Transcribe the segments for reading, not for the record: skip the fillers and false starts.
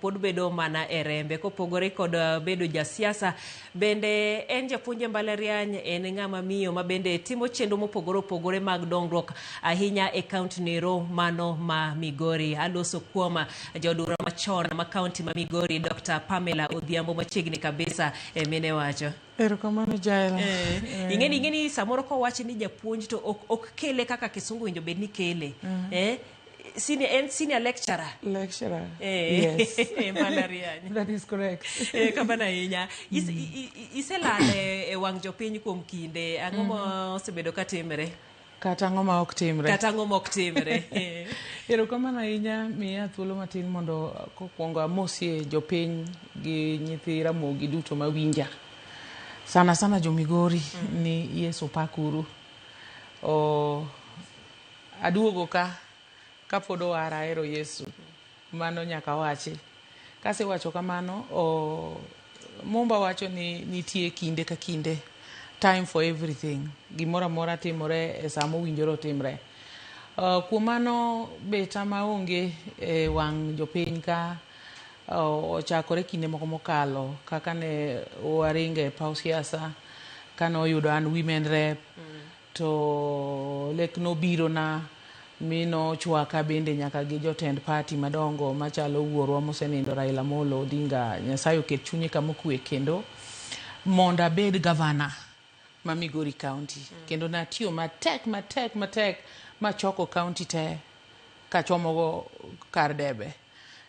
pod bedo mana e rembe. Kopogore kod bedo jasiasa, bende en japuonj e mbalariany, en ng'ama miyo ma bende timo chenro mopogore opogore mag dongruok ahinya e kaunti nero mano ma Migori. Aloso kuom jaod bura machon ma kaunti ma Migori, Dr. Pamela Odhiambo, machiegni kabisa e mine wacho. Erokamano Jael. Ing'eni samoro kowach ni japuonj to ok kele kaka kisungu winjo bed ni kele. Senior, en senior lecturer. Lecturer. Yes. Mbalariany. That is correct. Kamano ahinya. Iselal e wang' jopiny kuom kinde. Ang'o ma osebedo ka timre? Kata ang'o ma ok timre. Kata ang'o ma ok timre. Erokamano ahinya, miya thuolo matin mondo kokwongo amosie jopiny gi nyithi Ramogi duto mawinja. Sana sana jo Migori ni Yesu pakuru. Aduogo ka kapod owara ahero Yesu. Mano nyaka wachi. Kasewacho kamano, Mumba wacho ni nitie kinde ka kinde, time for everything. Gimoro amora timore e saa mowinjore otimre. Kuom mano beta maonge e wang' jopiny ka ochakore kinde moko mokalo kaka ne waringe e paw siasa, kane oyudo an women rep, to lek nobiro na mi nochwaka bende nyaka gi jotend party madongo machalo wuorwa mosenindo Raila Amolo Odinga, Nyasaye oket chunye kama okwe, kendo mondo abed gavana ma Migori County. Kendo natiyo matek matek matek machoko county te kachomogo kar debe.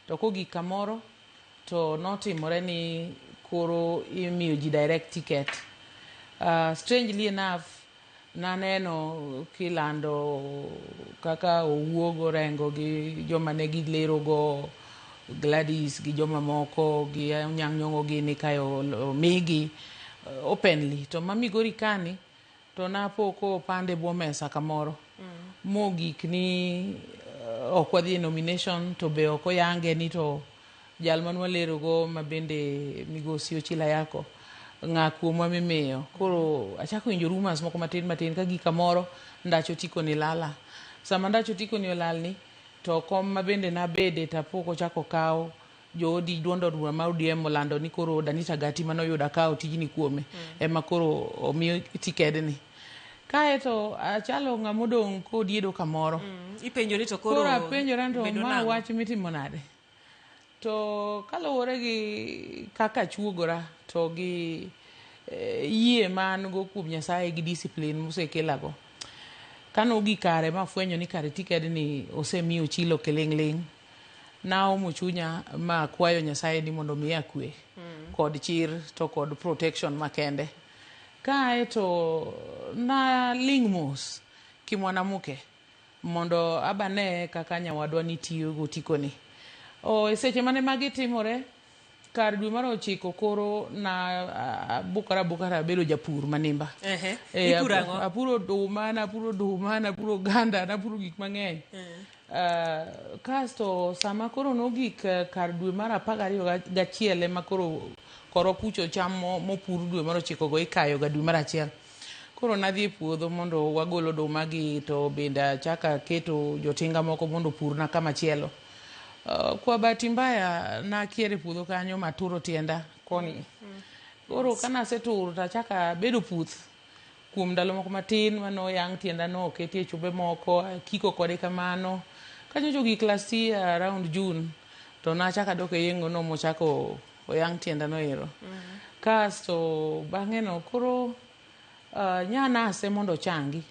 To kogik kamoro to notimore ni koro imiyo ji direct ticket. Strangely enough, naneno kilando kaka owuog Orengo gi joma ne gilerogo, Gladys gi joma moko gi Anyang' Nyong'o gini kae omigi openly. To ma Migori kani to napo kopande bwo mesa kamoro. Mogik ni ok wadhi e nomination to be ok oyange ni to jal mane walerogo ma bende migosi Ochilo Ayako ng'a kuomwa mimiyo. Koro achako winjo rumors moko matin matin ka gik kamoro ndach otiko ni lala. Sama ndach otiko ni olalni to kom ma bende nabede tapo kochako kaw joodi duond od bura ma ODM olando ni koro Danita Gati mane oyudo akawo tijni kuome ema koro omi tikedni. Kae to achalo ng'ama odong' kodiedo kamoro. Ipenjo ni to koro Koro apenjora to ma wach mitimo nade? To kaluwore gi kaka achuogora to gi yie ma an go kuom Nyasaye gi discipline mosekelago. Kane ogik kare mafwenyo ni kare tikedni osemi Ochilo kiling'ling', naomo chunya ma akwayo Nyasaye ni mondo omiya kwe kod chir to kod protection makende. Kae to naling' mos kimwanamuke mondo abane kaka nyawadwa ni tiyo gotikoni. E seche mane magi timore, kar dwe mar ochiko koro na abukora abukora abedo japur manimba. Ipuro ang'o? Apuro oduma, napuro oduma, napuro oganda, napuro gik mang'eny. Kasto sama koro nogik kar dwe mar 12 gachiel ema koro koro kucho cham mopur dwe mar ochiko go ikayo ga dwe mar 1. Koro nadhi e puodho mondo wagol oduma gi to bende achako aketo jotinga moko mondo opurna kama chielo. Kwa bahati mbaya nakier e puodho kanyo maturo tienda koni. Koro kanaseturo to achako abedo puth kuom ndalo moko matin manoyang' tienda no oketie chumbe moko akiko kode kamano. Kanyocha ogik last year around June to nachako adok e yeng'o no mochako oyang' tienda no ero. Kasto bang'e no koro nyanase mondo ochangi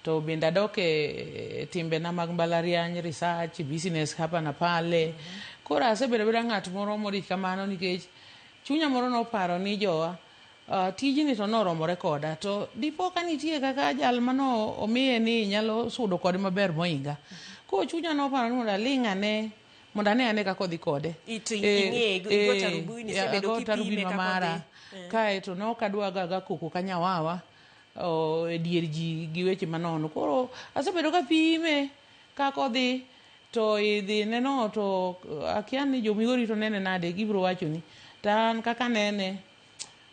to bende adok e timbena mag mbalariany, research, business hapa na pale. Koro asebedo abeda ng'at moro modich kamano nikech chunya moro noparo ni jowa tijni to noromore koda to dipo ka nitie kaka jal mano omiye ni nyalo sudo kode maber mohinga. Koro chunya noparo ni mondo aling' ane mondo ane ane kaka odhi kode. Igo tarubui ni isebedo kipime kaka mara. Kae to ne ok adwa ga koko ka nyawawa e dier ji gi weche manono. Koro asebedo kapime kaka odhi to idhi neno to akia ni jo Migori to nene nade gibiro wachoni. To an kaka nene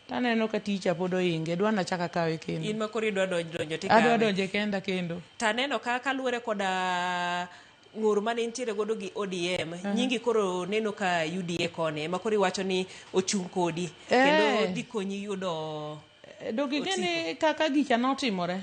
taneno ka ticha pod ohinge dwa nachak akawe kendo. In ma koro idwa donjo tikawe. Adwa donje kenda kendo. Taneno ka kaluwore koda Ng'ur mane intiere godo gi ODM, nyingi koro neno ka UDA koni ema koro iwacho ni ochung' kodi kendo dhi konyi yudo Donge ing'e ni kaka gicha notimore.